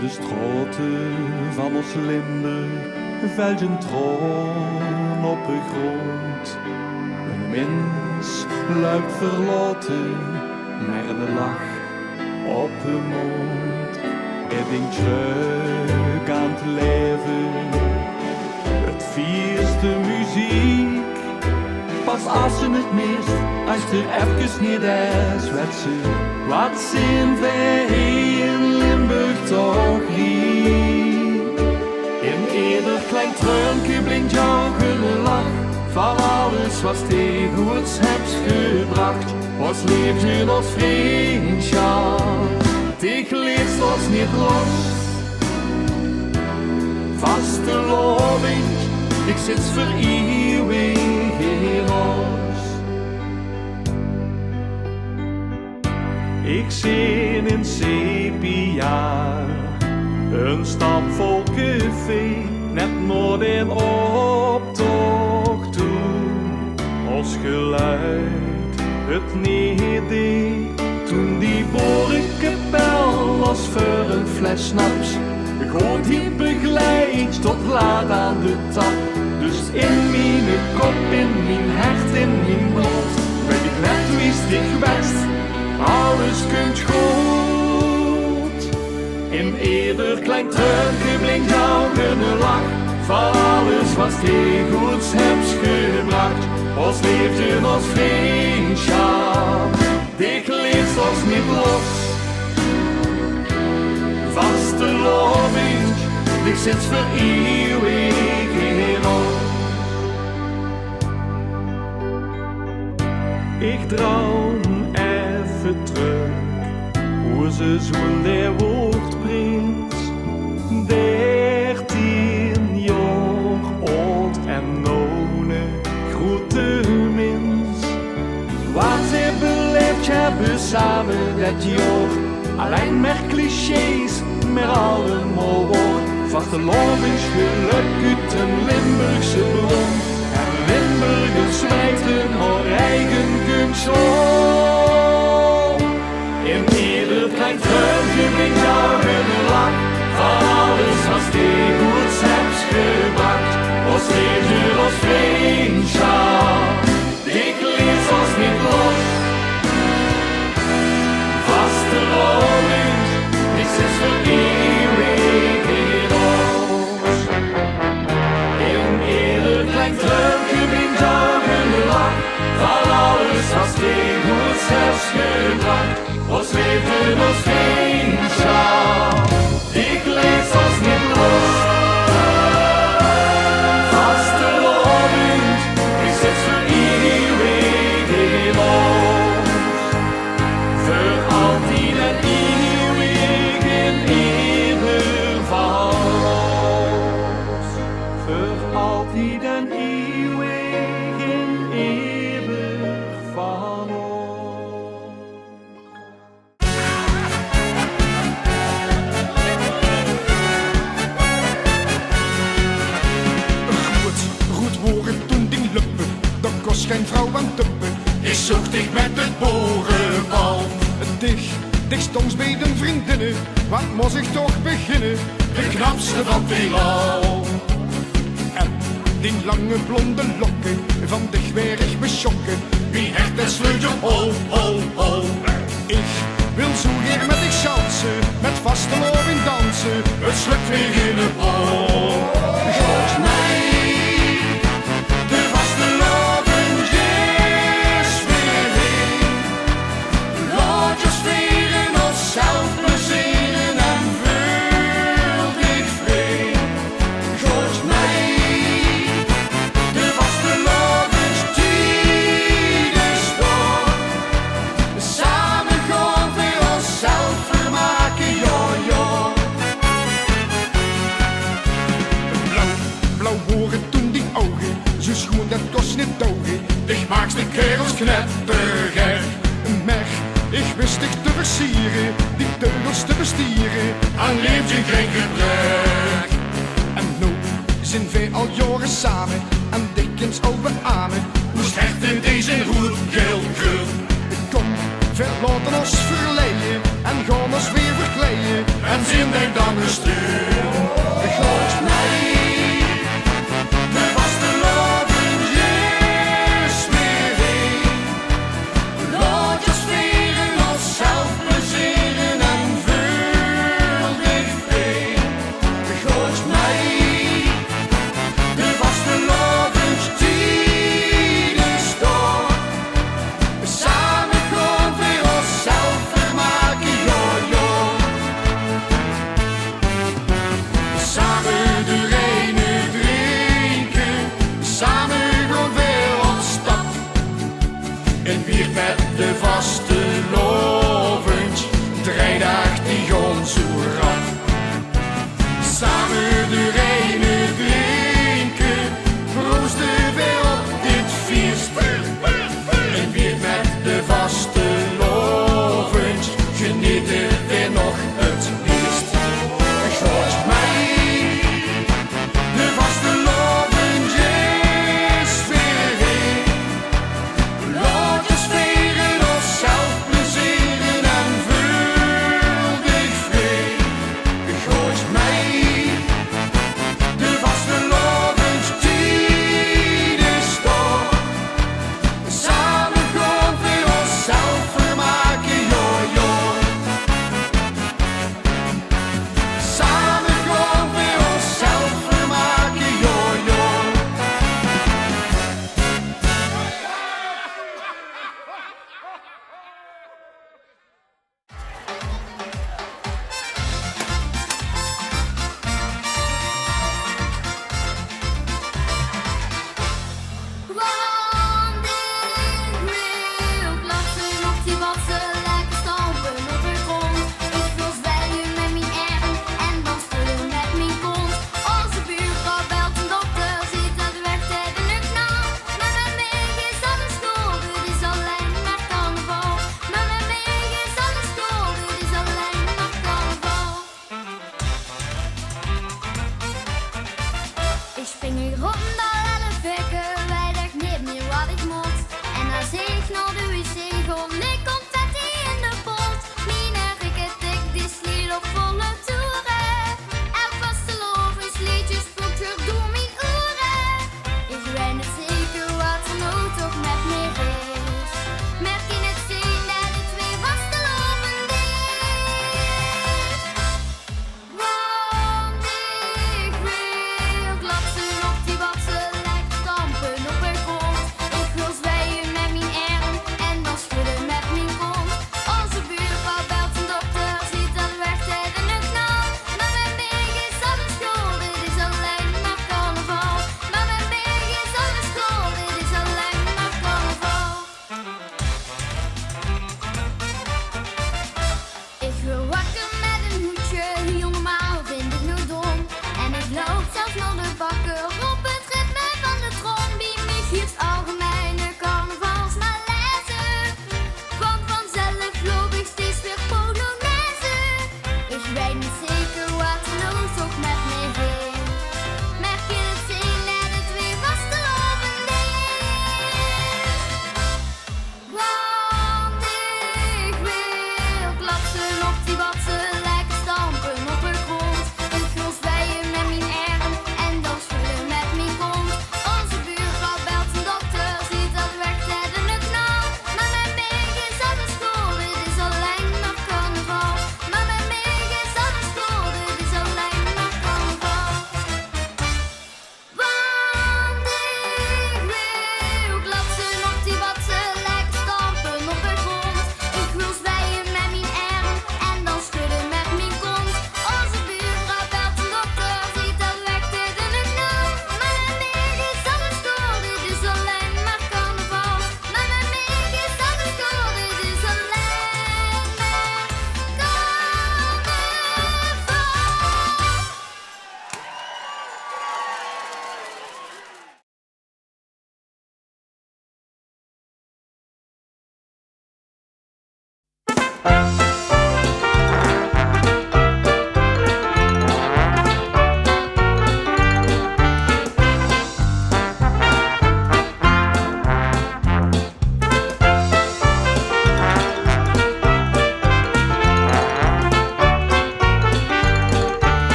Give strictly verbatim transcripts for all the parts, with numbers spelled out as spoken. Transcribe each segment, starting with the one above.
De straote van ós Limburg, vèltj ein traon op de grond. Ein mins luip verlaote, mer eine lach op de móndj. Hae dink trök aan 't laeve, 't fiers, de meziek. Pas as se 't mist, as 't efkes neet is, wèts se: waat zeen veer hie in Limburg toch riek. In eder klein treunke blink ouch eine lach van alles waat se goods höbs gebrach. Ós leefde, ós vrundsjap, dich leets ós neet los. Vastelaovendj, dich zits veur iewig in ós. Ich zeen in sepia ein stampvol café, net nao d'n optoch toe. Ós geluid, 't neet deej, toen die boerekapel ós veur ein fles sjnaps. Good die begeleid tot laat aan de tap. Dus in miene kop, in mien hert, in mien blood, weit ich net wie's dich wèts: alles kump good. In eder klein treunke blink ouch eine lach van alles waat se goods höbs gebrach. Ós leefde, ós vrundsjap, dich leets ós neet los. Vastelaovendj, dich zits veur iewig in ós. Ich droum effe trök, ós zoon dae woort prins. Dertien jaor aad en noe eine groete mins. Waat hae belaefdj höbbe same det jaor. Allein mer clichés, mer allemaol waor. Vastelaovesgelök oet ein Limburgse bron. En Limburgers weite häör eige kunst op. In eder klein treunke blink ouch eine lach van alles waat se goods höbs gebrach. Ós leefde, ós vrundsjap, dich leets ós neet los. Vastelaovendj, dich zits veur iewig in ós. In eder klein treunke blink ouch eine lach van alles waat se goods höbs gebrach. Ós leefde, ós vrundsjap, dich leets ós neet los. Vastelaovendj, dich zits veur iewig in ós. Veur altied en iewig in eder van ós. Veur altied en iewig in eder van ós. Roed, roed wore toen dien löppe, dao kós gein vrouw aan töppe. Ich zoog dich mit 't boerebal. Dich, dich stóngs bie dien vriendinne, waat mós ich toch beginne? De knapste van 't heelal. En dien lange blonde lokke, van dich waer ich besjokke. Wie hert det sleuteltje, hol, hol, hol. Ich wil zoe gaer mit dich sjanse, mit vastelaovendj danse. 't Sluk mich in de bol. Gaot mei, de vastelaovendj is weer hie. Laot ós viere, ós zelf plezere en veul dich vrie. Gaot mei, de vastelaovendjstied is dao. Same gaon veer ós zelf vermake, jao, jao. Blauw, blauw wore toen dien ouge, zoe sjoen det kós neet douge. Dich maaks de kaerels knettergek. Mer ich wis dich te versiere, die teugels te bestiere, aan leefdje gein gebrek. En noe zeen veer al jaore same, en dich kins al beame, ós hert is ein roed-gael krul. Kóm, veer laote ós verleie en gaon ós weer verkleie en Zin en dan is stuur. Gaot mei. De vastelaovend is weer hie. Laot ós viere, ós zelf plezere en veul dich vrij. Gaot mei. De vastelaovendstied is dao. Same gaon veer ós zelf vermake, jao, jao. Same de rij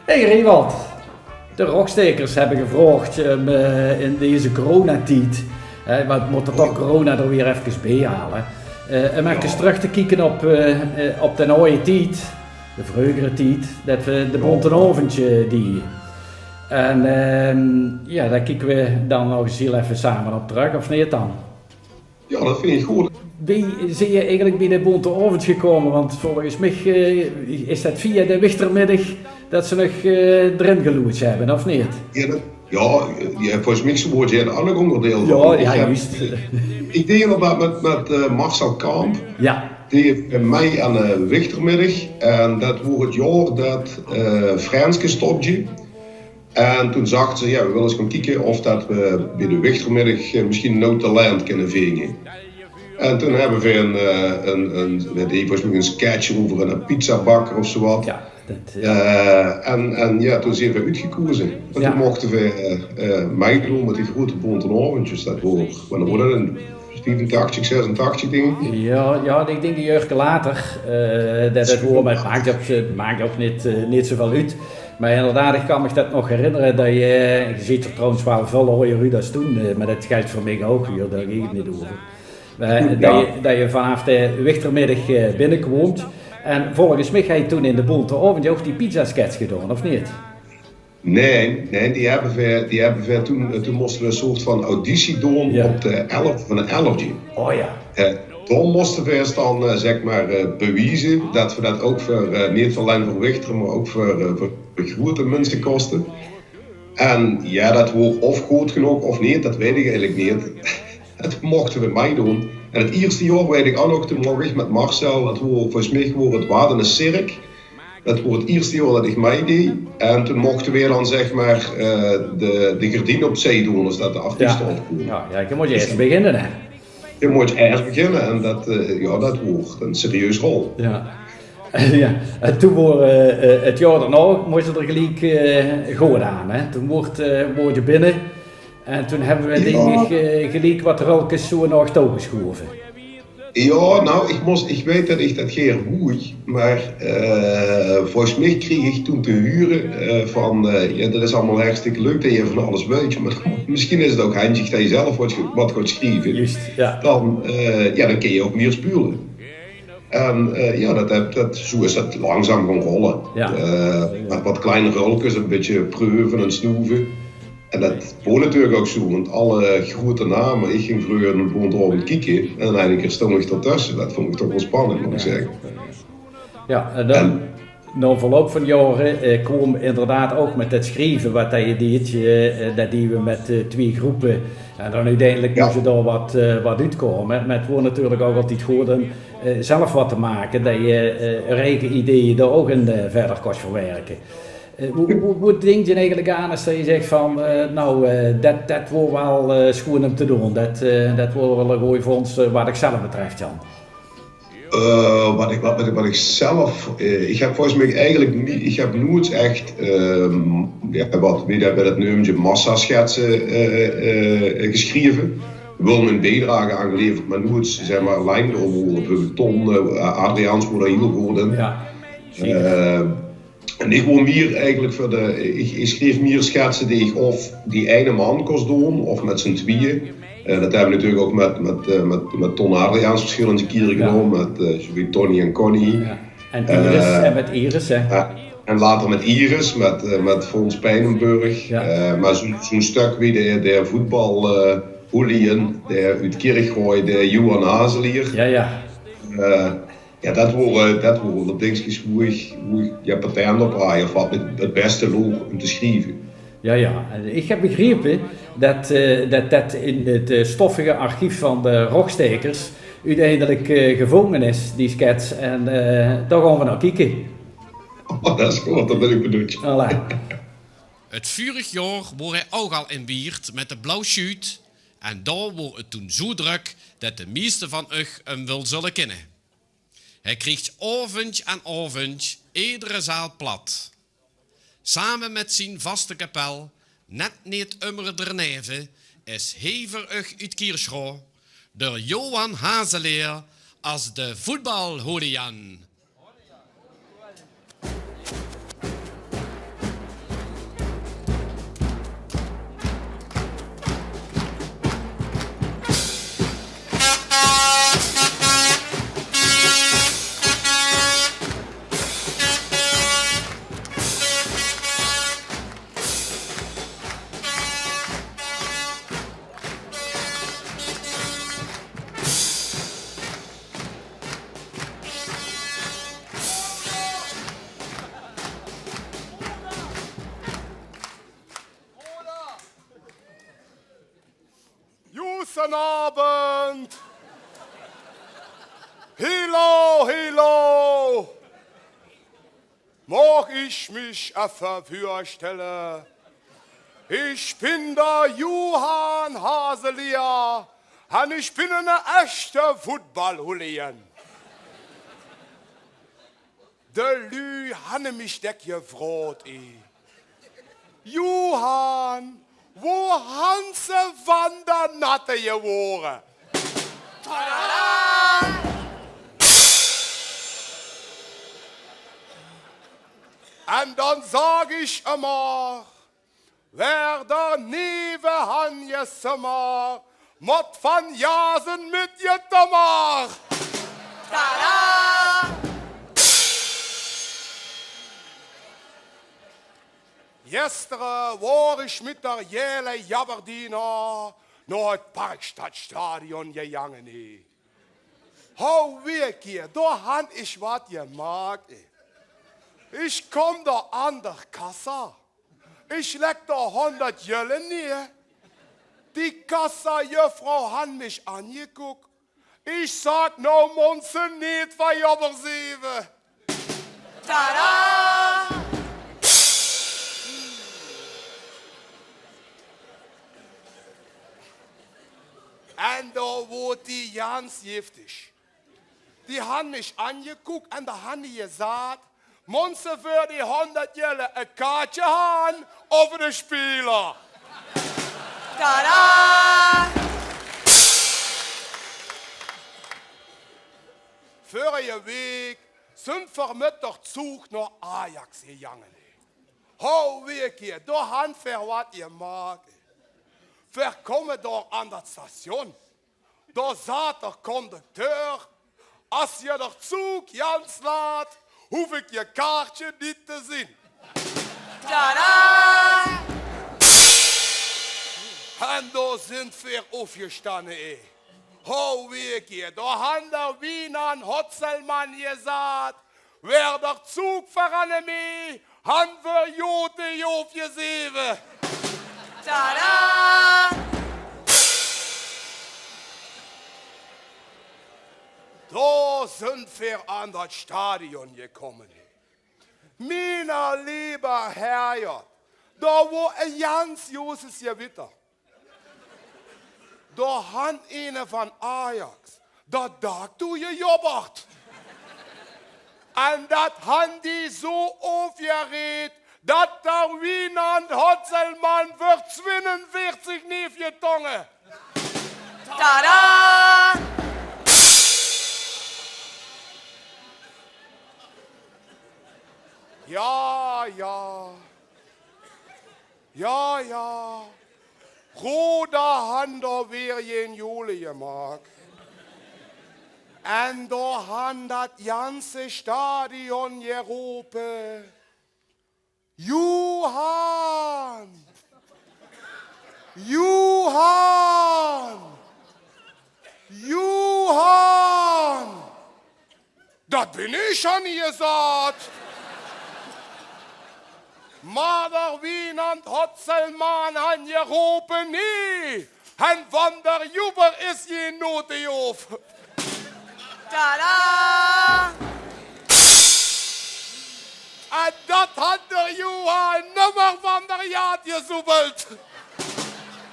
Hey Rewald, de Rogstaekers höbbe gevraog um, eh, in deze coronatied, hè, want we mótte toch corona d'r weer efkes bie haole, eh, um efkes trök te kieke op, eh, eh, op d'n aoje tied, de vreugere tied, det we de Bónte Aovendj deje. En, ehm, jao, dao kieke we dan nog ins hiel effe same op trök, of neet dan? Jao, det vinj ich good. Wie zeet geer eigelik bie de Bónte Aovendj gekómme? Want volges mich, eh, is det via de Wichtermiddig det ze nog, eh, d'rin geloerd höbbe, of neet? Jao, det, jao, eh, jao, volges mich woort geer d'r ouch nog óngerdeil van. Jao, jao, juust. Ich deej inderdaad mit, mit, eh, Marcel Kamp. Jao. Deej, eh, mei aan de Wichtermiddig. En det woor 't jaor det, eh, Frênske stopdje. En toen zagte ze, jao, we wille ins gaon kieke of det we bie de Wichtermiddig, eh, mesjien 'n aw talent kinne vinje. En toen höbbe we 'n, eh, 'n, 'n, we deje volges mich 'n sketch euver 'ne pizzabakker of zoe get. Jao, det, jao. Eh, en, en jao, toen zeen we oetgekoze. En toen mochte we, eh, eh, meidoon mit die groete Bónte Aovendj. Det woor, wannieër woor det? In viefentachtig, zesentachtig, dink ich. Jao, jao, ich dink e jaorke later. Eh, det, det woor, mer 't maak ouch, eh, maak ouch neet, eh, neet zoväöl oet. Mer inderdaad, ich kan mich det nog herinnere det geer, geer zeet d'r trouwens waal väöl aojer oet es toen, eh, mer det geldj veur mich ouch, huur, dao góng 't neet euver. Eh, det geer, det geer vanaaf de Wichtermiddig, eh, binnekwoomtj. En volges mich höbtj geer toen in de Bónte Aovendj ouch die pizzasketch gedaon, of neet? Nae, nae, die höbbe veer, die höbbe veer toen, eh, toen móste veer 'n soort van auditie doon op de elfde van de elfde. O jao. Eh, dan móste veer ins dan, eh, zeg mer, eh, bewieze det veer det ouch veur, eh, neet allein veur Wichter, mer ouch veur, eh, veur, veur groete minse kóste. En jao, det woor of good genóg of neet, det weit ich eigelik neet. En toen móchte veer meidoon. En 't ierste jaor weit ich ouch nog, toen moch ich mit Marcel, det woor, volges mich woor 't Waad in de Cirk. Det woor 't ierste jaor det ich meideej. En toen móchte veer dan, zeg mer, eh, de, de gerdien opzij doon es det de artieste opkwaome. Jao, jao, geer mótj ieërs beginne, hè? Geer mótj ieërs beginne en det, eh, jao, det woor 'n serieus rol. Jao. Jao, en toen woor, eh, eh, 't jaor daonao, mós se d'r geliek, eh, good aan, hè? Toen woort, eh, woort geer binne. En toen höbbe we, dink ich, eh, geliek get rölkes zoe nog touwgesjaove. Jao, noe, ich mós, ich weit det ich det gaer wooj, mer, eh, volges mich kreeg ich toen te hure, eh, van, eh, jao, det is allemaol hartstikke leuk det se van alles weits, mer mesjien is 't ouch hendjig det se zelf get, get geis sjrieve. Juust, jao. Dan, eh, jao, dan kins se ouch mieër speule. En, eh, jao, det, det, det, zoe is det langzaam gaon rolle. Jao. Eh, mit get klein rölkes, e bietje preuve en snoeve. En det woor natuurlik ouch zoe, want alle groete name, ich ging vreuger nao de Bónte Aovendj kieke en in eine kier stóng ich d'r tösse. Det vónj ich toch waal spannend, mót ich zègke. Jao, en dan, nao verloup van jaore, eh, kwaam inderdaad ouch mit det sjrieve waat det geer deejtj, eh, eh, det deje we mit, eh, twieë gróppe. En dan oeteindelik mós dao waat, eh, waat oetkaome. Mer 't woor natuurlik ouch altied good um, eh, zelf waat te make, det se, eh, dien eige ideeë dao ouch in, eh, wiejer kóns verwèrke. Eh, wie, wie, wie dinks se eigelik aan es se zeks van, eh, noe, eh, det, det woor waal, eh, sjoeën um te doon. Det, eh, det woor waal e gooj vónds, eh, waat uch zelf betröf, Jan. Eh, waat ich, waat, waat ich, waat ich zelf, eh, ich höb volges mich eigelik nie-, ich höb noeëts ech, ehm, jao, waat, wie det, wie det neumtj, massasketse, eh, eh, eh, gesjreve. Waal mien biedrage aangeleverd, mer noeëts, zeg mer, allein d'róm. Bieveurbeeld Ton, eh, Adriaans woor dao hiel good in. Jao, zeker. Eh, En ich woor mieër eigelik veur de, ich, ich sjreef mieër sketse die ich of die eine man kós doon, of mit zien twieë. Eh, det höbbe we natuurlik ouch mit, mit, eh, mit, mit Ton Adriaans versjillende kiere gedaon, mit, eh, zoe wie Tony en Connie. Jao. En Iris, eh, en mit Iris, hè? Jao. En later mit Iris, mit, eh, mit Fons Pijnenburg. Jao. Eh, mer zoe'n, zoe'n stök wie de, de voetbal, eh, hooligan, dae oet Kirchroa, de Johan Hazeleer. Jao, jao. Eh, Jao, det wore, det wore de dingskes wo ich, wo ich, jao, patent op haaj of waat 't, 't bèste loog óm te sjrieve. Jao, jao. En ich höb begrepe det, eh, det, det in 't, eh, stoffige archief van de Rogstaekers oeteindelik, eh, gevónge is, die skets. En, eh, dao gaon v'r nao kieke. Oh, det is good, dan bön ich benuujd. Voilà. 't Vörig jaor woor hae ouch al in Wieërt mit de Blauw Sjuut en dao woor 't toen zoe drök det de mieste van uch 'm waal zulle kinne. Hae krieg aovendj aan aovendj edere zaal plat. Same mit zien vaste kapel, net neet ummer d'r neve, is hae veur uch oet Kirchroa, d'r Johan Hazeleer, es de voetbalhooligan. Guten Abend. Hallo, hallo. Mag ich mich effe vörstelle? Ich bin der Johann Haselier un ich bin ene echte Footballhooligan. De Lü hanne mich deck jefroot, eh: Johann, wo han se van der Natte jewore? Tada! En dan sag ich immer: Wer der Newe han jesummer, mot van Jasen mit jetummer. Tada! Jestere wor ich mit der jäle Jaberdiener no et Parkstadtstadion jejange, eh. Hau, wirklich, do han ich wat jemark, eh. Ich kom do an der Kassa. Ich leck do hundert Jölle neer. Die Kassajuffrau han mich anjeguck. Ich sag: No, mot se neet vejobber sewe. Tada! En do wood die jans jiftig. Die han mich anjeguck en do han die jesaat: Mot se för die hundert Jölle e Kaartje han of ene Spieler? Tada! Vörige Wäök sünd ver mit der Zug no Ajax jejange. Hau, wirklich, do han ver wat jemark. Ver komme do an dat Station. Do saat der Kondukteur: As se der Zug jans laat, hoof ich je Kaartje neet te zeen. Tada! En do sünd ver oofjestanne, eh. Hau, wirklich, do han der Wiener Hotzelmann jesaat: Wer der Zug veranne mie, han ver jote Jof jesewe. Tada! Do sünd ver an dat Stadion jekomme. Mien leever Herrgodd, do wor e jans jrootes Jewitter. Do han ene van Ajax dat Dack doejejobbert. En dat han die zo oofjereet, dat der Wiener Hotzelmann vör twieënveertig neef jetonge. Tada! Ja, ja. Ja, ja. Roda han der weer jeen Jole jemak. En do han dat janse Stadion jerope: Johan! Johan! Johan! Dat bin ich, han die jesat. Mer der Wiener Hotzelmann han jerope: Nee, han van der Jubber is jeen Notejof. Tada! En dat han der Johan nummer van der Jaat jezubbelt.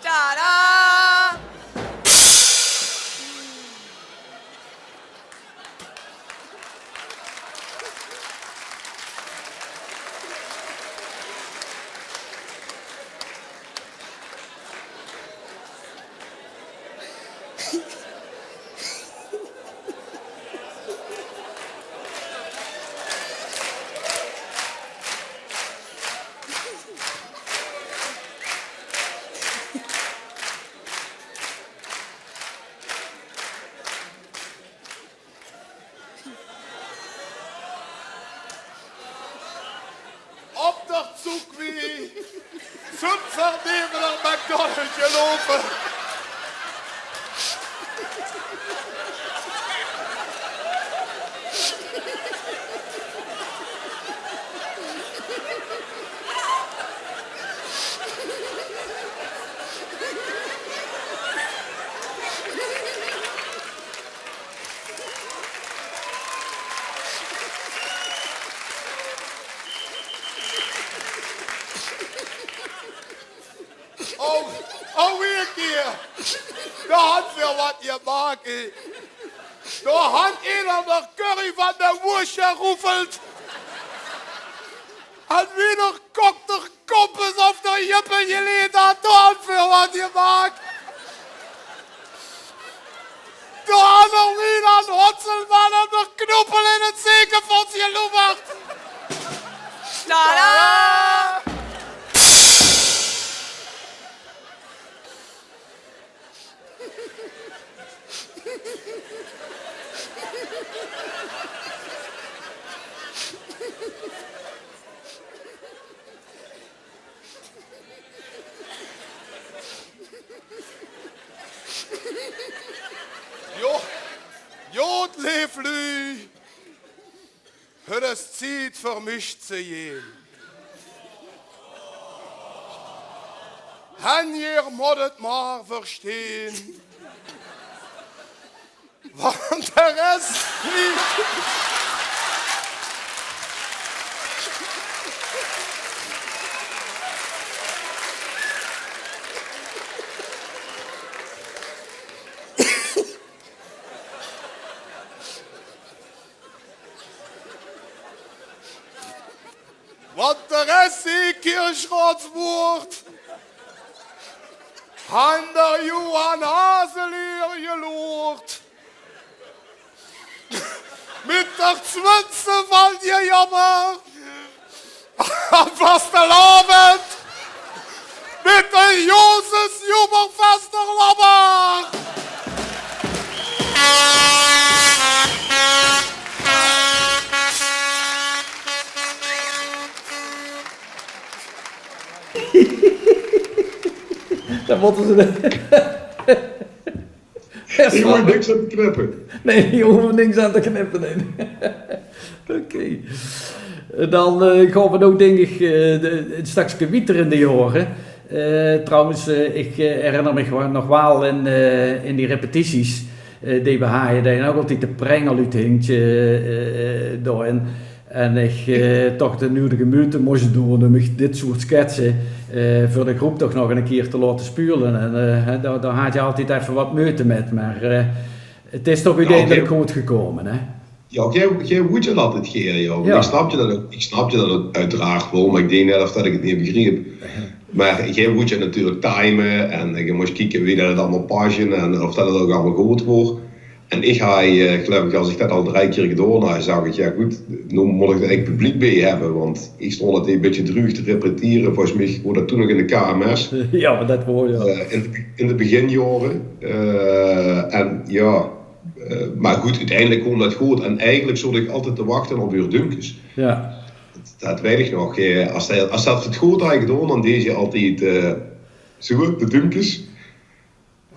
Tada! Op der Zuchkoej sünd se neve der McDonald's jelope. Dao hant veer wat gemaak, hè. Dao hant ener de curry van de woosj geroefeld. En wie d'r kok d'r kompes op de jippe geleid hant, dao hant veer wat gemaak. Dao hant d'r wie d'n Hotselman en de knoepel in 't zeekefots geloeverd. Tada! Jo, jao, leef luuj. 't Is tied veur mich te jein. En geer mót 't mer verstein. Want d'r is neet Want d'r is zie Kirchroadsboord han d'r Johan Hazeleer geloerd. Mit d'r twinste van je jammer. An vastelaovend mit de Jozus Joeberfester Labber. Dan mótte ze de Dao hoof ich niks aan te knippe. Nae, dao hoof ich niks aan te knippe, nae. Oké. Dan, eh, gaon v'r noe, dink ich, eh, de, e stökske wiejer in de jaore. Eh, trouwens, eh, ich, eh, herinner mich wa-, nog waal in, eh, in die repetities, eh, die v'r haaje, det d'r nog altied de prengel oet hingk, eh, eh, dao-in. En ich, eh, toch de nudige meujte mós doon óm mich dit soort sketse, eh, veur de groep toch nog ein kier te laote speule. En, eh, hè, dao, dao haaj ich altied effe wat meujte mit, mer, eh, 't is toch oeteindelik good gekómme, hè? Jao, geer, geer woedt 't altied gaer, jao. Jao. Ich snapde det ouch, ich snapde det ouch oeteraard waal, mer ich deeg net of det ich 't neet begreep. Mer geer woedt 't natuurlik time en geer mós kieke wie det 't allemaol paste en of det 't ouch allemaol good woort. En ich haaj, eh, geluif ich, es ich det al drei kier gedaon haaj, zag ich: "Jao good, noe mót ich d'r eigelik publiek bie höbbe," want ich stóng det e bietje druug te repetere. Volges mich woor det toen nog in de K M S. Jao, mer det woor, jao. Eh, in de, in de beginjaore. Eh, en jao, eh, mer good, oeteindelik kóm det good. En eigelik zoot ich altied te wachte op eur dumkes. Jao. Det, det weit ich nog. Eh, es det, es det 't good haaj gedaon, dan deeg geer altied, eh, zoe, de dumkes.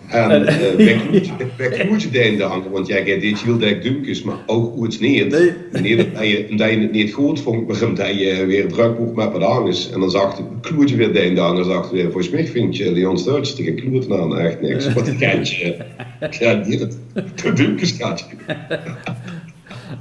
En, eh, wae kloeëtj, wae kloeëtj dae dan? Want jao, geer deedt hiel dèk dumkes, mer ouch oets neet. Nae. Neet ómdet geer 't neet good vóngt, mer ómdet geer weer drök woort mit waat angers. En dan zag de kloeëtj weer dae dan, zag weer: "Volges mich vinjtj Leon Sturges d'r gein kloeëtj aan, ech niks. Waat ein gentje." Jao, neet. De dumkes gentje.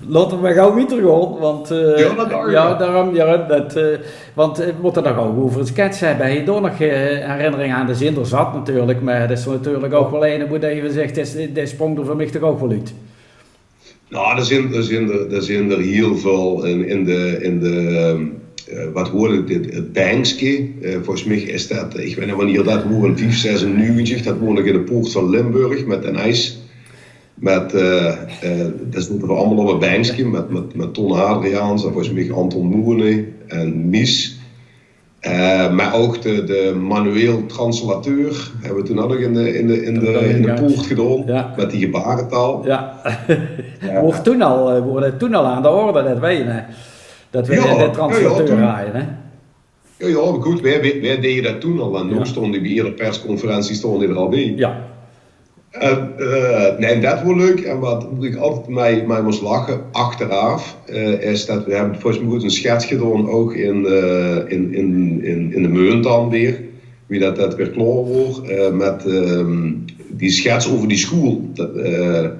Laote v'r mer gaw wiejer gaon, want, eh, jao, daorum, jao, det, eh, want, eh, v'r mótte 't nog ouch euver ein sketch höbbe. Höbs doe nog, eh, herinneringe aan? D'r zeen d'r zat natuurlik, mer det is natuurlik ouch waal eine boe det se zeks, det, det spróng d'r veur mich toch ouch waal oet. Nou, d'r zeen, d'r zeen d'r, d'r zeen d'r hiel väöl in, in de, in de, ehm, eh, waat woor 't, 't, 't Bankske. Eh, volges mich is det, ich weit neet wannieër det woor, in vief, zesennegentig, det woor nog in de Poort van Limburg mit Den Ijs. Mit, eh, eh, det is neet allemaol op 't Bankske, mit, mit, mit Ton Adriaans en volges mich Anton Moeëne en Mies. Eh, mer ouch de, de manueel translateur höbbe v'r toen ouch nog in de, in de, in de, in de poort gedaon, jao, mit die gebaretaal. Jao. Jao. Woor toen al, eh, woor det toen al aan de orde, det weej, hè? Det weej, jao, de translateur, jao, jao, toen haje, hè? Jao, jao, mer good, veer, veer, veer deje det toen al. En noe staon die bie eder persconferentie staon die d'r al bie. Jao. En, eh, nae, det woor leuk. En waat, boe ich altied mei, mei mós lache, achteraaf, eh, is det veer höbbe volges mich good ein schets gedaon, ouch in, eh, in, in, in, in de Meuntan weer. Wie det, det weer klaor woor, eh, mit, ehm, die schets euver die schoel. Det, eh,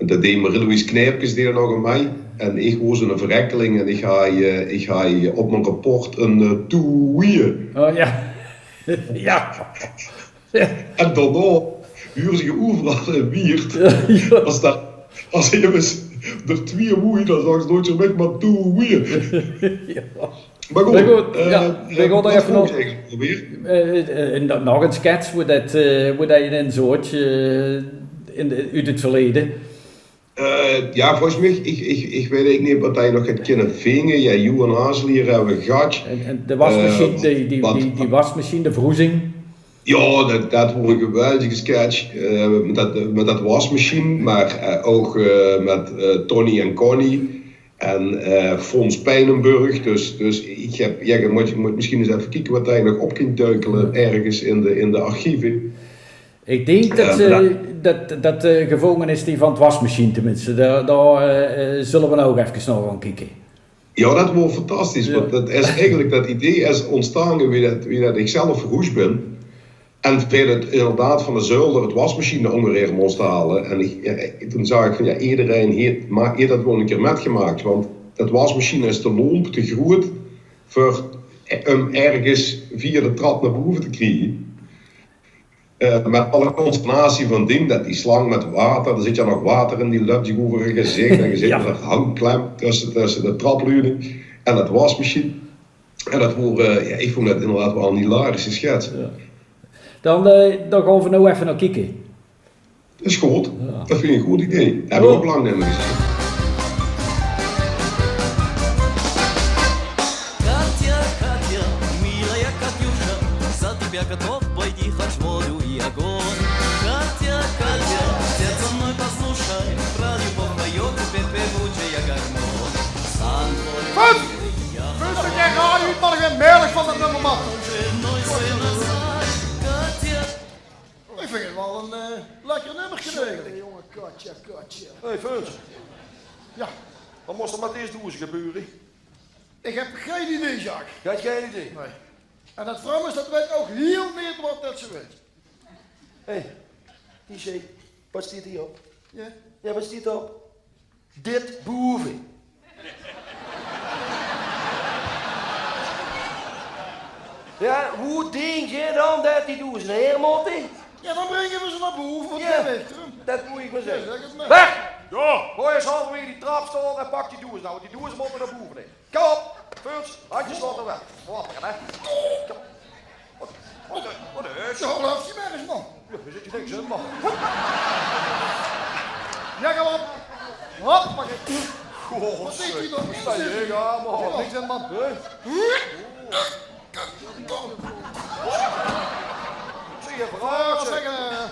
det deej Marie-Louise Knijpkes deej d'r nog aan mei. En ich woor zoe'n verrekkeling en ich haaj, eh, ich haaj op mien rapport ein, eh, toewie. Oh jao. Jao. En daonao, Huur ze euveral in Wieërt. Ja, ja. As dat, as ich ins d'r twieë woei, dan zag ze noeits zoe mit, mer toe woei. Ja. Mer good, ja, eh, waat vroog ich eigelik alweer? Eh, eh, eh, no-, nog ein sketch wo dat, eh, wo dat in zoot, eh, in de, oet 't verleje. Eh, ja, volges mich, ich, ich, ich weit eigelik neet waat ich nog haw kinne vinge. Ja, Johan Hazeleer höbbe v'r gehad. En, en de wasmachien, eh, die, die, waat die, die wasmachien, de verhoezing. Ja, dat, dat woor ein geweldige sketch. Eh, mit dat, mit dat wasmachien, mer, eh, ouch, eh, mit, eh, Tony en Connie en, eh, Fons Pijnenburg. Dus, dus ich höb, ja, ich mót, mót mesjien ins effe kieke waat d'r nog op kint duikele örges in de, in de archieve. Ich dink dat, eh, dat, dat, eh, gevónge is, die van 't wasmachien teminste. Dao, dao, eh, eh, zölle v'r noe ouch efkes nao gaon kieke. Ja, dat woor fantastisch, want dat is eigelik, dat idee is óntstange wie dat, wie dat ich zelf verhoesd bin. En v'r höbbe 't inderdaad van de zölder 't wasmachien d'r ónger mós haole. En ich, ja, toen zag ich van, ja, ederein haet, mer haet dat waal ein kier mitgemaak, want dat wasmachien is te lómp, te groeët veur, eh, um örges via de trap nao bove te kriege. Eh, mit alle consternatie van dien, dat die slang mit water, d'r zit ja nog water in, die löp dich euver 't gezich, en ge zit mit 'n hangklem tösse, tösse de trapleuning en dat wasmachien. En dat woor, eh, ja, ich vónj dat inderdaad waal 'n hilarische sketch. Ja. Dan, eh, dan gaon v'r noe effe nao kieke. Is good. Ja. Dat vinj ich ein good idee. Höb ich ouch lang neet mier gezeen. Катя, Катя, милая Катюша, за тебя готов пойти хоть в воду и огонь. Катя, Катя, сердце мой послушай, про любовь поёт теперь певучая гармонь. Сан твой... Frans! Frans, ich höb al ein mèlk van dat nummer, man. Katië. Ich vinj 't waal ein, eh, lekker nummerke eigelik. Jónge, jónge, Katië, Katië. Hé, Frans. Ja. Waat mós d'r mit dees doeze gebeure? Ich höb gein idee, Jacques. Gein, gein idee? Nae. En dat vroumes, dat weit ouch hiel neet waat dat ze weit. Hé, die zee, waat steit hie op? Ja? Ja, waat steit op? Dit boeve. Ja, wie dink geer dan dat die doeze haer mótte? Ja, dan bringe v'r ze nao bove, want... Ja, geer weit 't. Dat mót ich mer zègke. Ja, zèk 't mer. Weg! Ja. Gaon ins halverwaeg die trap staon en pak die doeze. Noe, want die doeze mótte nao bove, hè. Kóm op, Frans, handjes laote weg. Flappere, hè. Kóm. Waat, waat, waat is? Ja, blif mer ins, man. Ja, d'r zit hie niks in, man. Ja, kóm op. Hop, pak 't. Waat zit hie dan? Waat is dit? Ja, man. Niks in, man. Hè? Zèk, eh,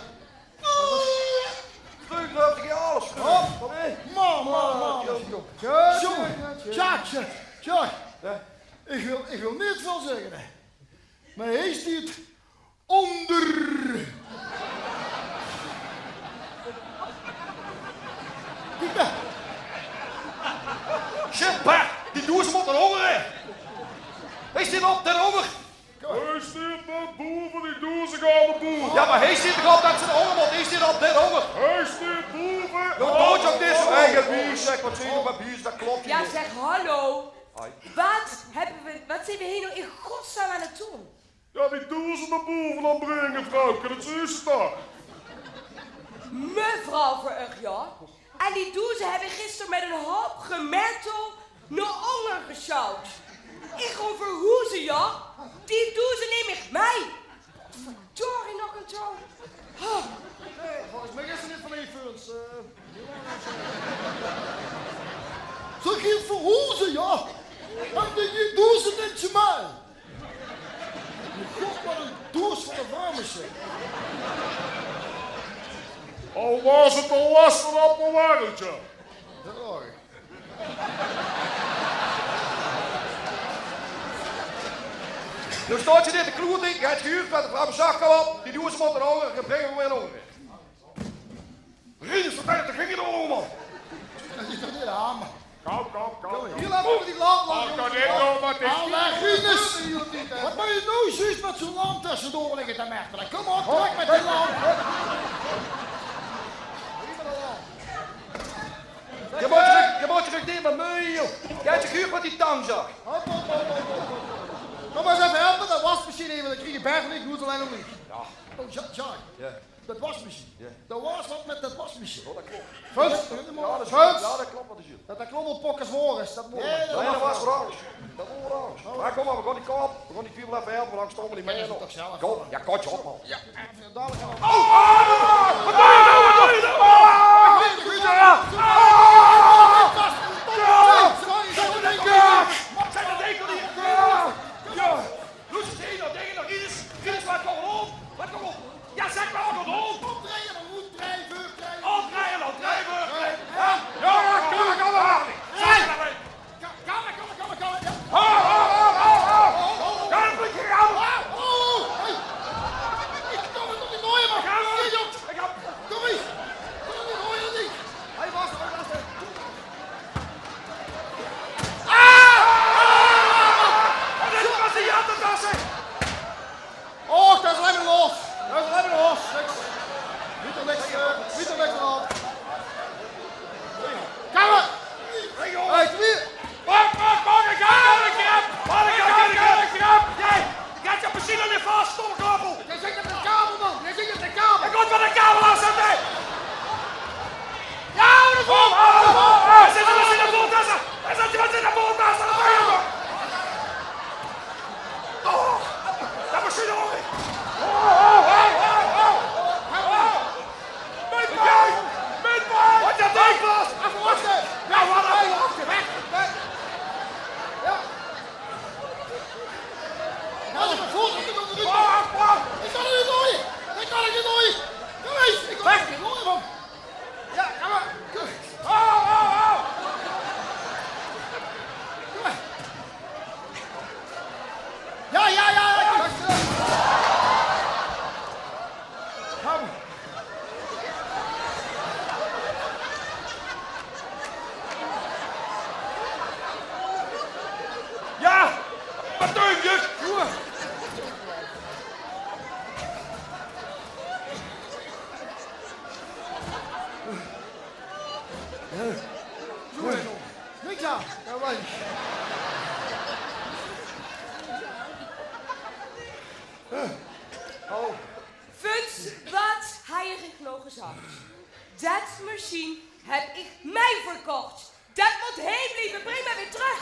Vreuger höb ich alles... Hop. Hè? Man, man, man. Jao, jao, jao. Jacques, Jacques. Jao? Ich wil, ich wil neet väöl zègke, hè. Mer hae steit ónger. Kiek dao. Shit, Bart, die doeze mótte nao ónger, hè. Hae steit op, dao ónger. Hae steit nao bove, die doeze gaon nao bove. Jao, mer hae steit toch op det ze nao ónger mótte. Hae steit op dit ónger. Hae steit bove. Jao, doot ouch neet zoe eigenwies, zeg. Waat zeen v'r bie bies? Det klop neet. Jao, zeg, hallo. Hoi. Waat höbbe v'r, waat zeen v'r hie noe in godsnaam aan 't doon? Jao, die doeze nao bove aan 't bringe, vrouwke, det zuus se toch. Mevrouw, veur uch, jao. En die doeze höb ich gister mit eine houp gemetel nao ónger gesjouwd. Ich gaon verhoeze, jao. Die doeze num ich mei. Verdorie nog ein touw. Nae, volges mich is 't neet van die Frans, eh. Zèk, ich gaon verhoeze, jao. En die, die doeze nums se mei. God, waat ein doeas van de vroumes, zeg. Al waas 't de lèste appelwageltje. Noe staot ze dit te kloete, geer höbt gehuurd waat de vrouw zag, kóm op, die doeze mótte nao ónger, dan bringe v'r 'm nao ónger. Rinus, waat is det? Dao ging 't allemaol. Det is toch neet aan, man. Kóm, kóm, kóm, kóm. Hie, laot mich die lamp, laot mich die lamp. Rinus! Waat mót geer noe zjuus mit zoe'n lamp tössedoor ligke te mertele? Kóm op, trèk mit die lamp. Geer mót trök, geer mót trök, neet mieë meuj, joh. Geer höbt gehuurd waat die tang zag. Hop, hop, hop, hop, hop. Kóm mer ins effe helpe, det wasmesjien effe, dan kriege Bert en ich noe allein nog neet. Jao. Oh, Jacques. Jao. Dat wasmachien. Jao. D'r waas wat mit dat wasmachien. Jao, dat klop. Frans, Frans, jao, dat klop wat is. Dat dat klommelpokkers waor is, dat mót. Nae, dat waas waor. Dat waor waor. Mer kóm mer, veer gaon die kop, veer gaon die kwiebel effe helpe, want angers staon veer neet mieë nog. Kóm, jao, kótje op, man. Jao, effe dalik. Oh! Wat doon je nou? Wat doon je nou? Oh! Zèt de dekel neer. Jao! Loes, zèt de dekel neer. Jao! Loes, zèt de dekel neer. Rinus, Rinus, wat kump d'r aan? Wat kump d'r aan? Jao, zèk mer, wat kump d'r aan? Opdrejje, dan mót drejje, veurdrejje. Opdrejje, dan drejje, veurdrejje. Jao, jao, kóm mer, kóm mer. Hey! Kóm mer, kóm mer, kóm mer, kóm mer. Jao. Ho, ho, ho, ho, ho. Jao, dan vlieg ich aan. Ho, ho, hey. Ich kóm d'r toch neet door, man. Jao, ich höb, ich höb. Kóm ins. Kóm ins, hoor je dat neet? Hey, wacht, wacht, wacht. Ah! Wat is, wat is die jattetasse? Och, dat is allein mer los. Dat is allein mer los. Niks. Wied d'r niks, eh, wied d'r niks aan. Kómme! Hey, twee! Pak, pak, pak, ich höb 'm, ich höb 'm! Pak, ich höb 'm, ich höb 'm! Jao, ich höb 'm mesjiens aan de vas, stomme kabel! Jao, zèt 'm aan de kabel, man! Jao, zèt 'm aan de kabel! Ich mót van de kabel aafzètte! Jao, de vol! Hae zit, hae zit in de voltasse! Hae zit, hae zit in de voltasse! Oh, dat is enorm! Oh, oh, oh, oh, oh! Mit pijn! Mit pijn! Wat je denkt, Bas! Effe wachte! Jao, wacht, effe wachte! Weg, weg! Jao. Jao, dat is goed, dat is goed. Oh, oh, oh! Ich kan 't neet door! Ich kan 't neet door! Kóm ins, ich kan 't neet door, man! Jao, kóm mer. Au, au, au. Jao, jao, jao, jao. Jao, wat doon je? Niks aan. Jao, waat? Oh. Vins, wat haje ich nog gezag? Det mesjien höb ich mei verkoch. Det mót hie blieve. Bring mer weer trök.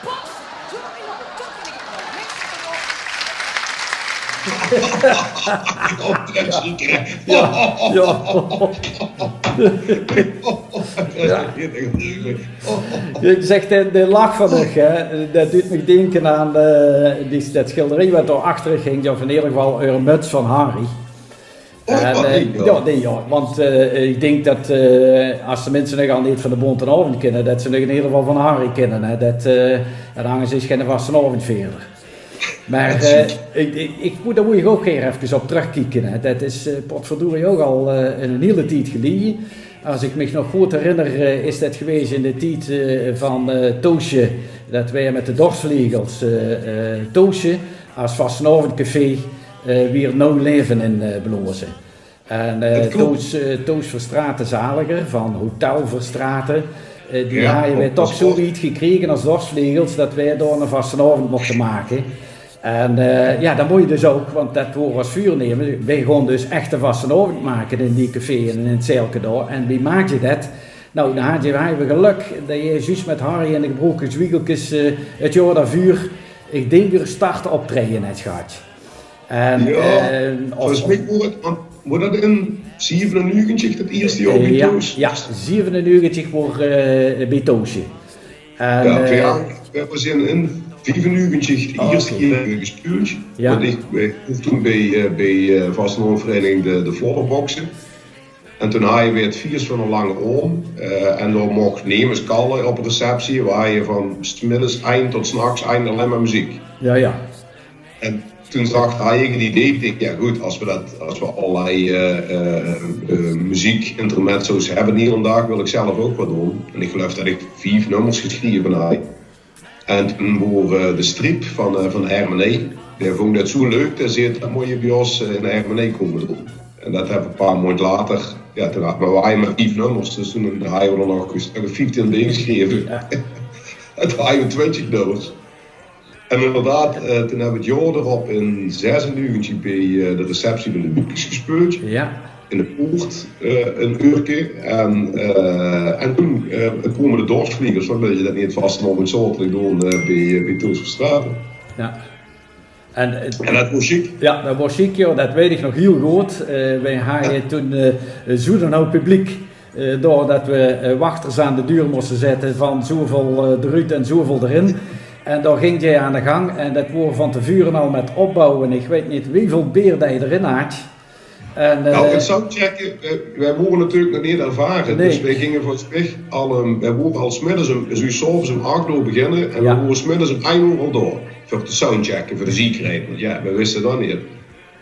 Pot. Doe mer in op de tok en ich höb niks verkoch. Jao, jao. Jao, ich zèk, de, de lach van uch, hè, det duut mich dinke aan, eh, die, det sjilderie wat dao achter uch hing, of in eder geval eur muts van Harry. En, eh, jao, nae, jao, want, eh, ich dink det, eh, es de minse nog al neet van de Bónte Aovend kinne, det ze nog in eder geval van Harry kinne, hè. Det, eh, en angers is geine vastenaovendvierder. Mer, eh, ich, ich, ich mót, dao mót ich ouch weer efkes op trökkieke, hè. Det is, eh, potverdorie ouch al, eh, eine hiele tied geleje. Es ich mich nog good herinner, eh, is det gewaes in de tied, eh, van, eh, Toosje. Det waas mit de Dorsvlegels, eh, eh, Toosje es vastenaovendcafé, eh, wier Nuuj Laeve in, eh, blaoze. En, eh, Toos, eh, Toos Verstraeten zaliger van Hotel Verstraeten, eh, die haje wae toch zoe wied gekrege es Dorsvlegels det wae dao eine vastenaovend mochte make. En, eh, jao, det mót je dus ouch, want det waor ós veurnumme. Wae gaon dus echte vastenaovend make in die café en in 't zeilke dao. En wie maak je det? Nou, dan haje, haje wae gelök det je zjuus mit Harry en de Gebroke Zwiegelkes, eh, 't jaor daoveur, ich dink, eur startoptraeje höb gehad. En, jao, eh, volges mich waor 't, want waor det in zevenennegentig det ierste jaor bie Toos? Jao, zevenennegentig waor, eh, bie Toosje. En, jao, eh, veer, veer zeen in viefennegentig 't ierste kier gespeeld. Jao. Want ich, ich hoofde toen bie, eh, bie, eh, vastelaovesvereiniging de, de Flodderboxe. En toen haje veer 't fieës van de Lange Oom. Eh, en dao mochte nemes kalle op receptie. Veer haje van 's middes ein tot 's nachs ein allein mer meziek. Jao, jao. En toen zag hae 't idee, ich dink, jao good, es veer det, es veer allerlei, eh, eh, eh, meziek-intermezzo's höbbe hie en dao, wil ich zelf ouch get doon. En ich geluif det ich vief nummers gesjreve haw. En toen waor, eh, de striep van, eh, van Hermene, dae vónj det zoe leuk, dae zag: "Det mót je bie ós, eh, in Hermene kómme doon." En det höbbe veer e paar maondj later, jao, toen hadde veer mer vief nummers, dus toen haje veer d'r nog 'n stök of vieftien bie gesjreve. Jao. En toen haje veer twintjig nummers. En inderdaad, eh, toen höbbe veer 't jaor d'rop in zesennegentig bie, eh, de receptie van de Buutkes gespeuld. Jao. in de poort, eh, 'n uurke. En, eh, en toen, eh, kome de Dorsvliegers, want det is det neet vastelaovend zaoterdig doon, eh, bie, eh, bie Toos Verstraeten. Ja. En, eh, En det woor sjiek. Ja, det woor sjiek, jao. Det weit ich nog hiel good. Eh, weej hawwe toen, eh, zoe'n hoop publiek, eh, doordet we, eh, wachters aan de deur móste zètte van zoeväöl, eh, d'roet en zoeväöl d'rin. En dao ging 't aan de gang. En det woor van te veure al mit opbouwe. Ich weit neet wieväöl beer det je d'rin haaj. En, Nou, eh, 't soundchecke, eh, weej wore natuurlik nog neet ervare. Nae. Dus weej ginge volges mich al, ehm, weej wore al 's middes um, dus 's aoves um ach oor beginne. En weej wore 's middes um ein oor al dao. Veur te soundchecke, veur de zekerheid. Want ja, weej wiste det neet.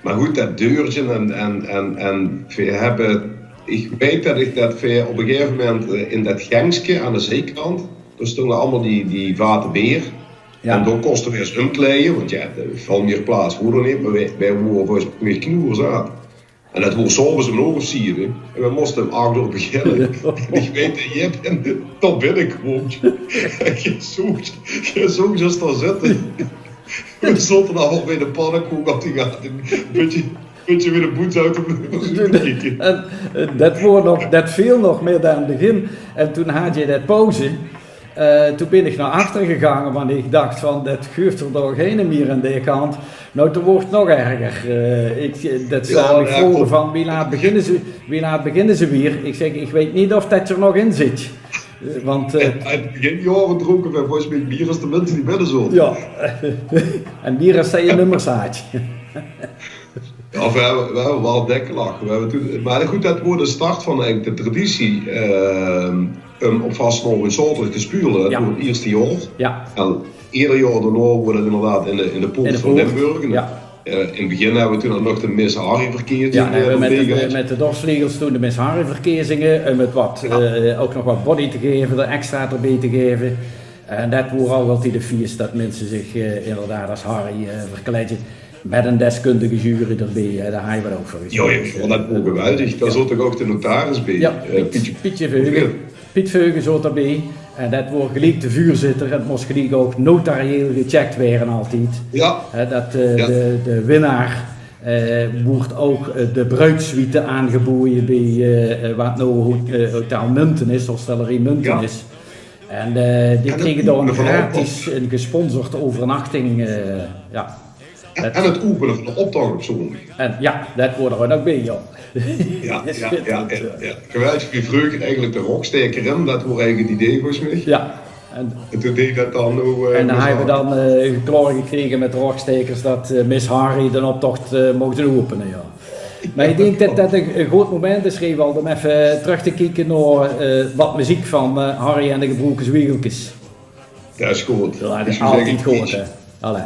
Mer good, det deurtje en, en, en, en weej hebbe, ich weit det ich det weej op ein gegaeve moment, eh, in det gengske aan de ziekant, dao stónge allemaol die, die vate beer. Ja. En dao kóste weej ós umkleie, want ja, de, väöl mier plaats woor d'r neet, mer weej, weej wore volges mich knoerzaat. En det woor 's aoves um ein oor of zeve. En weej móste um ach oor beginne. Ja. En ich weit det ich dao binnekwaam. En ich zoog, ich zoog ós dao zitte. Weej zote allemaol bie de pannekook op te gaon. Ein bietje, bietje mit de boet oet te kieke. En, eh, det woor nog, det veel nog mier dan 't begin. En toen haaj je det pauze. Eh, toen bin ich nao achter gegange, want ich dach van, det guf d'r toch geine mier aan die kant. Nou, toen woor 't nog erger. Eh, ich, eh, det ze aan mich vroge van, wie laat beginne ze, wie laat beginne ze weer? Ich zèk, ich weit neet of det d'r nog in zit. Eh, want, eh, in 't begin jaore drónke weej volges mich mier es de minse die binne zote. Ja. En mier es det je nummers haaj. Ja, weej hebbe, weej hebbe waal dèk gelache. Weej hebbe toen, mer good, det woor de start van eigelik de traditie, ehm, um op vastelaovend zaoterdig te speule. Det woor 't ierste jaor. Ja. En eder jaor daonao woor det inderdaad in de, in de Poort van Limburg. Ja. Eh, in 't begin hebbe weej toen ouch nog de Miss Harry-verkezing, ja, eh, hebbe weej mit de, gedaon. Mit de Dorsvliegers toen de Miss Harry-verkezinge, um 't wat, eh, ouch nog wat body te gaeve, d'r extra d'rbie te gaeve. En det woor ouch altied ein fieës, det minse zich, eh, inderdaad es Harry, eh, verkleidje. Mit ein deskundige jury d'rbie, hè, dao haaj je waal ouch veur. Jao, jao, det woor geweldig. Dao zoot toch ouch de notaris bie, ja, eh, Piet, Pietje. Pietje Veugen. Piet Veugen zoot d'rbie. En det woor geliek de veurzitter. 't Mós geliek ouch notarieel gecheckt waere altied. Ja. Hè, det, eh, de, de winnaar, eh, woort ouch, eh, de bruidssuite aangeboje bie, eh, eh, wat now ho-, eh, Hotel Munten is, Hostellerie Munten is. En, eh, die krege dao ein gratis, ein gesponsorde overnachting, eh, ja. En, en 't opene van de optoch op zóndig. En, ja, det woor d'r ouch nog bie, ja. Ja, ja, ja, ja. Geweldig, wie vreuger eigelik de Rogstaeker in, det woor eigelik 't idee volges mich. Ja. En toen deej det dan now, eh, en dan hawwe weej dan, eh, klaorgekrege mit de Rogstaekers det, eh, Miss Harry d'n optoch, eh, moch opene, ja. Mer ich dink det det ein, ein good moment is, Rewald, um effe trök te kieke nao, eh, wat meziek van, eh, Harry en de Gebroke Zwiegelkes. Det is good. Ja, det is altied good, hè. Allee.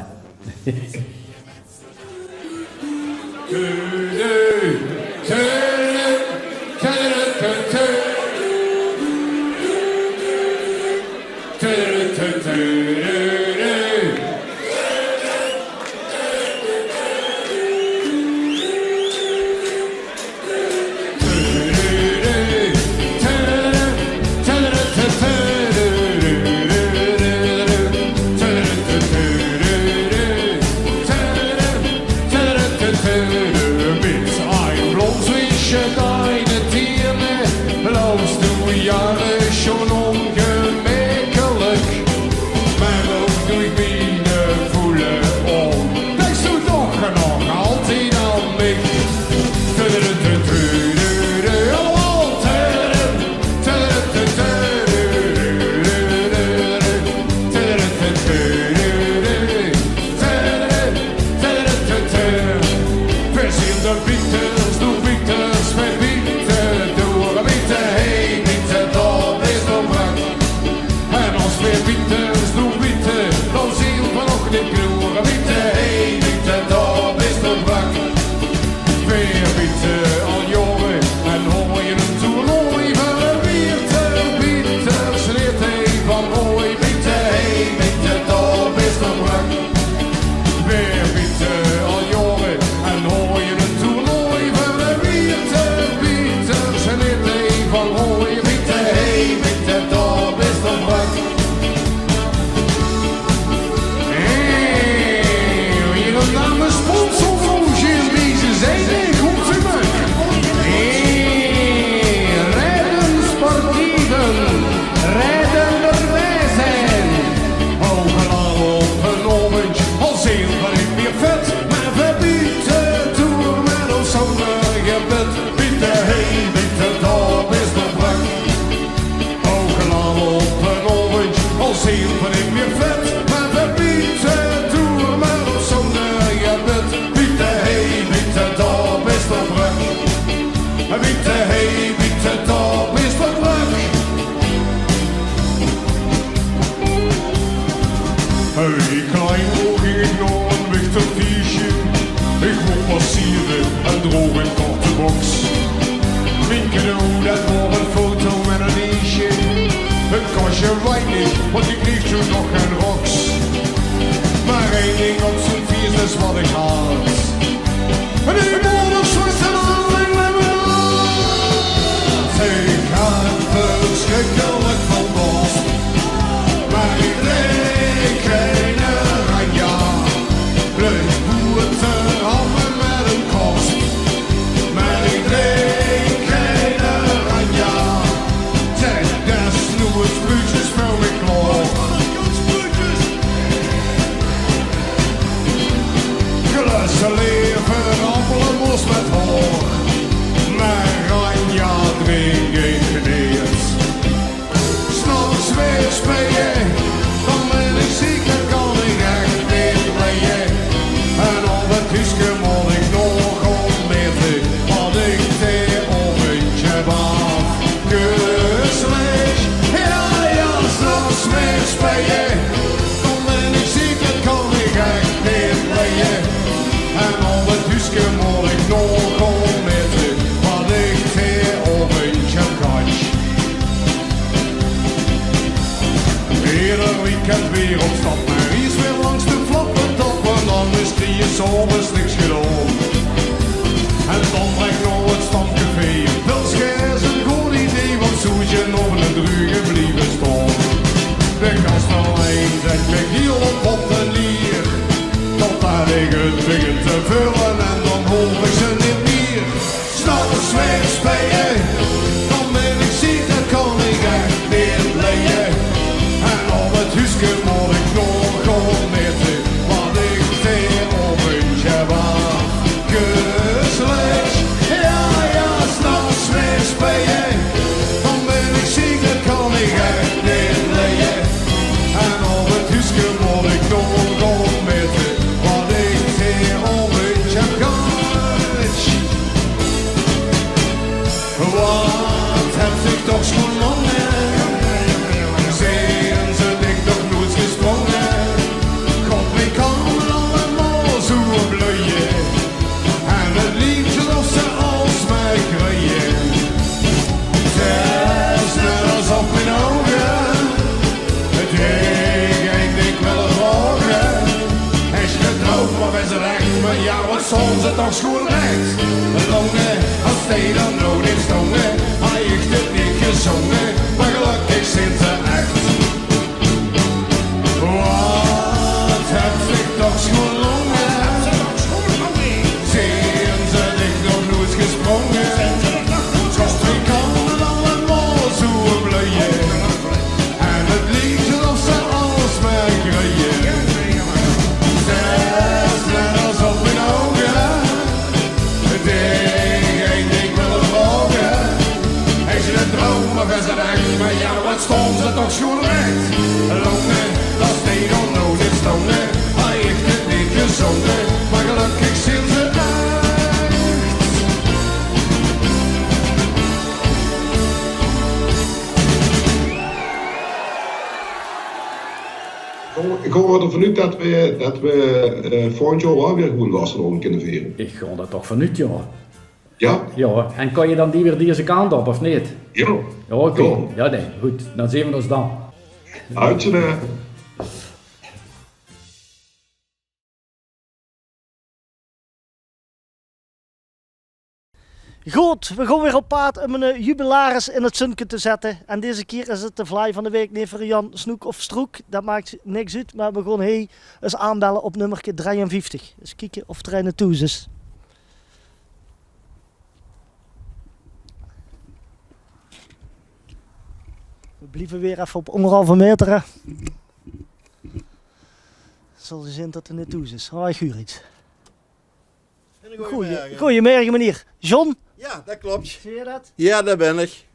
Klein woor ging ich nao ein wichtig fieësje. Ich woor passere en droog ein korte boks. Mien cadeau, det woor ein foto mit ein iesje. Het kosje weinig, want ich kreeg toen nog gein roks. Mer ein ding op zoe'n fieës is wat ich haat. En ich woor nog zoe'n. Ich haat verschrikkelik väöl dorst. Mer ich drink gein Oranje. Blief boetehamme mit ein korst. Mer ich drink gein Oranje. Zèk, desnoods spuutjes veur mich klaor. Glösse lever, appelmoos mit haor. Mer Oranje drink ich neet. 's Nachs weer speie, dan bön ich ziek, det kan ich ech neet leie. En op het huuske mót ich nog óntmete, want ich te op ein kebab geslecht. Jao, jao, 's nachs weer speie, dan bön ich ziek, det kan ich ech neet leie. En op het huuske mót ich nog óntmete, want ich te op ein kebab. Eder weekend weer op stap, mer ries weer langs de flappetappe, dan is die 's aoves niks gedaon. En dan trèk nao het stamcafé. Pilske is ein good idee, want zoetje op ein druge blieve staon. De gastelein zèt mich hiel op bot en lier, totdet ich het begin te veule en dan hoof ich ze neet mier. 's Nachs weer speie, dan bön ich ziek, det kan ich ech neet leie. En op het huuske mót ich nog óntmete, want ich te op ein kebab geslecht. Jao, jao, 's nachs weer speie, dan bön ich ziek, det kan ich ech neet leie. En op het huuske mót ich nog óntmete, want ich te op ein kebab. Waat höbs dich toch sjoon lange, zeen ze dich nog noeits gesprónge. God, wie kan allemaol zoe bleie. En het liek of ze alsmaar greie. Zes net as op mien ouge. Het heeg ein ding wille vraoge. Is het droom of is het ech? Mer jao, waat staon ze toch sjoon rech. Lange, as die d'r noe neet stónge, haw ich dit neet gezónge, mer gelökkig zeen ze ech. Waat höbs dich toch sjoon lange, zeen ze dich nog noeits gesprónge. God, wie kan het allemaol zoe bleie. En het liek of ze alsmaar greie. Zes net as op mien ouge. Het heeg ein ding wille vraoge. Is het droom of is het ech? Mer jao, waat staon ze toch sjoon rech. Lange, as die d'r noe neet stónge, haw ich dit neet gezónge, mer gelökkig zeen ze ech. Ich gaon, ich gaon d'r van oet det we, det we, eh, volgend jaor waal weer gewoen vastelaovend kinne viere. Ich gaon d'r toch van oet, jao. Jao? Jao, en kóns se dan die weer deze kant op, of neet? Jao. Jao, oké. Jao. Jao, nae, good. Dan zeen we ós dan. Oetje. Good, we gaon weer op paad um 'ne, eh, jubilaris in 't zunke te zètte. En deze kier is 't de vlaai van de waek, neet veur Jan Snoek of Stroek. Det maak niks oet, mer we gaon hie ins aanbelle op nummerke drieënvieftig. Ins kieke of d'r eine thoes is. We blieve weer effe op anderhalve maeter, hè. Zal ze zeen det 'r neet thoes is. Oh, ich huur get. Goeie-, goeiemorge, meneer. John? Jao, det klop. Zeen geer det? Jao, det bön ich.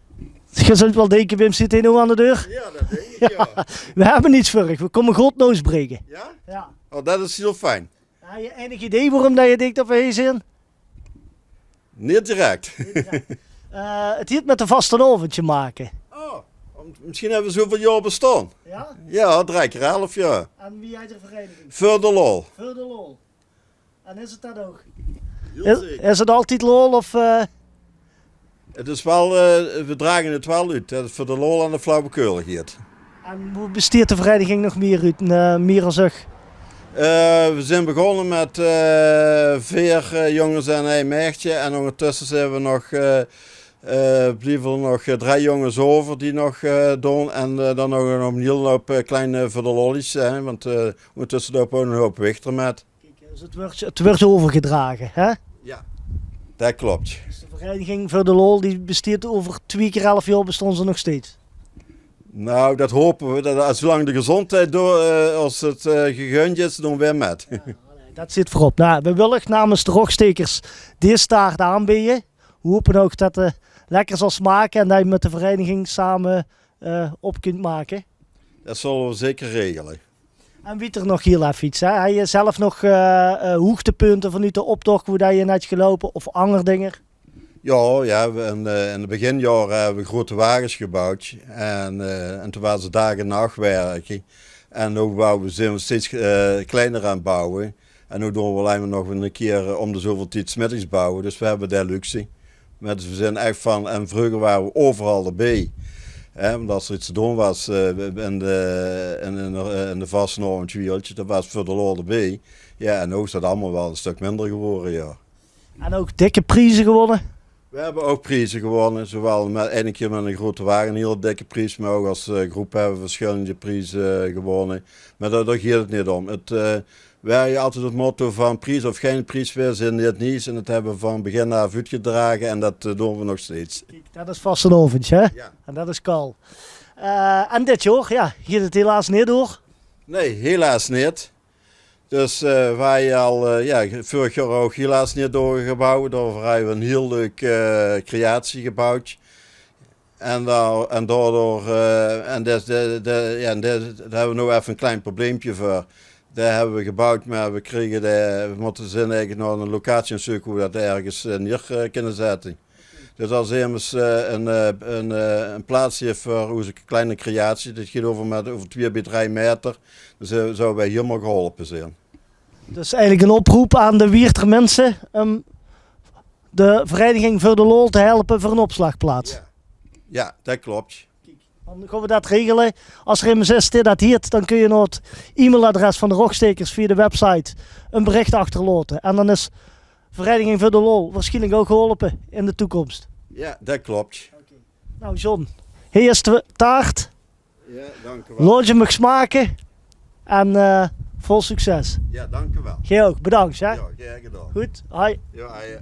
Geer zult waal dinke, wae zit hie noe aan de deur? Jao, det dink ich, jao. We höbbe get veur uch. We kómme good noes bringe. Jao? Jao. Oh, det is hiel fijn. Höbs se einig idee waorum det se dinks det we hie zeen? Neet direk. Neet direk. Eh, 't haet mit de vastelaovend te make. Oh. Misschien hebbe we zoeväöl jaor bestaon. Ja? Ja, drei kier elf jaor. En wie heit de vereiniging? Veur de lol. Veur de lol. En is het dat ook? Is, is het altied lol of, eh? Het is wel, eh, we drage het wel oet. Det het veur de lol en de flauwekul geit. En wie besteet de vereiniging nog mier oet, eh, mier as uch? Eh, we zeen begonne mit, eh, veer, eh, jónges en ein maedje. En óngertösse zeen we nog, eh, eh, blieve d'r nog, eh, drei jónges euver die nog, eh, doon. En, eh, dan nog ein hiel houp, eh, kleine veur de lollies, hè, want, eh, óngertösse loupe ouch ein houp wichter mit. Kiek, dus het wuuert, het wuuert euvergedrage, hè? Ja, det klop. Dus de vereiniging Veur de Lol, die besteet euver twie kier elf jaor, bestaon ze nog steeds? Nou, det hope we. Det, as zoelang de gezóndheid door, eh, as het, eh, gegund is, doon we mit. Ja, allee, det zit veurop. Nou, we wille uch namens de Rogstekers dees taart aanbeje. We hope ouch det 't lekker zal smake en det geer mit de vereiniging same, eh, op kint make. Det zulle we zeker regele. En wiejer nog hiel effe get, hè? Hes se zelf nog, eh, eh, hoegtepunte vanoet de optoch, wo det geer in hes geloupe of anger dinger? Ja, ja, we, in, eh, in de beginjaore hebbe we groete wages geboewd. En, eh, en toen waas het daag en nach wirke. En noe bouwe we, zeen we steeds, eh, kleiner aan het bouwe. En noe doon we allein mer nog ein kier, eh, óm de zoeväöl tied 's middigs bouwe. Dus we hebbe de luxe. Mer we zeen ech van, en vreuger ware we euveral d'rbie. Hè, want as d'r get te doon waas, eh, in de, in, in de, in de vastelaovendjwieldje, dan waas veur de lol d'rbie. Ja, en noe is det allemaol wel ein stök minder gewore, ja. En ouch dikke prieze gewónne? We hebbe ouch prieze gewónne, zoewaal mit, eine kier mit eine groete wage ein hiel dikke pries, mer ouch as, eh, groep hebbe we versjillende prieze, eh, gewónne. Mer dao, dao geit het neet óm. Het, eh, we hawwe altied het motto van: pries of gein pries, we zeen neet niks. En det hebbe we van begin aaf oetgedrage en det, eh, doon we nog steeds. Kiek, det is vastelaovendj, hè? Ja. En det is kaal. Eh, en dit jaor, ja, geit het helaas neet door. Nee, helaas neet. Dus, eh, we hawwe al, eh, ja, veurig jaor ouch helaas neet doorgebouwd. Daoveur hawwe we ein hiel leuk, eh, creatie geboewd. En dao-, en daodoor, eh, en det, det, det, ja, en det, dao hebbe we noe effe ein klein probleempje veur. Dao hebbe we gebouwd, mer we kriege de, we mótte, zeen eigelik nao ein locatie aan 't zeuke wo we det örges, eh, neer, eh, kinne zètte. Dus as emes, eh, ein, eh, ein, eh, ein plaats haet veur oze kleine creatie, det geit euver mit, euver twie bie drei maeter, dan zouwe, zouwe we hielemaol geholpe zeen. Dus eigelik ein oproep aan de Wieërter minse óm de vereiniging Veur de Lol te helpe veur ein opslagplaats. Ja. Ja, det klop. Dan gaon we det regele. As d'r emes is dae det hieët, dan kóns se nao het e-mailadres van de Rogstekers via de website ein berich achterlaote. En dan is Vereiniging Veur de Lol waarsjienlik ouch geholpe in de toekóms. Ja, det klop. Oké. Nou, John, hie is de taart. Ja, dank u wel. Laot 'm nog smake. En, eh, vol succes. Ja, dank u wel. Gae ouch, bedank, hè. Ja, graag gedaan. Good, hoi. Ja, hoi.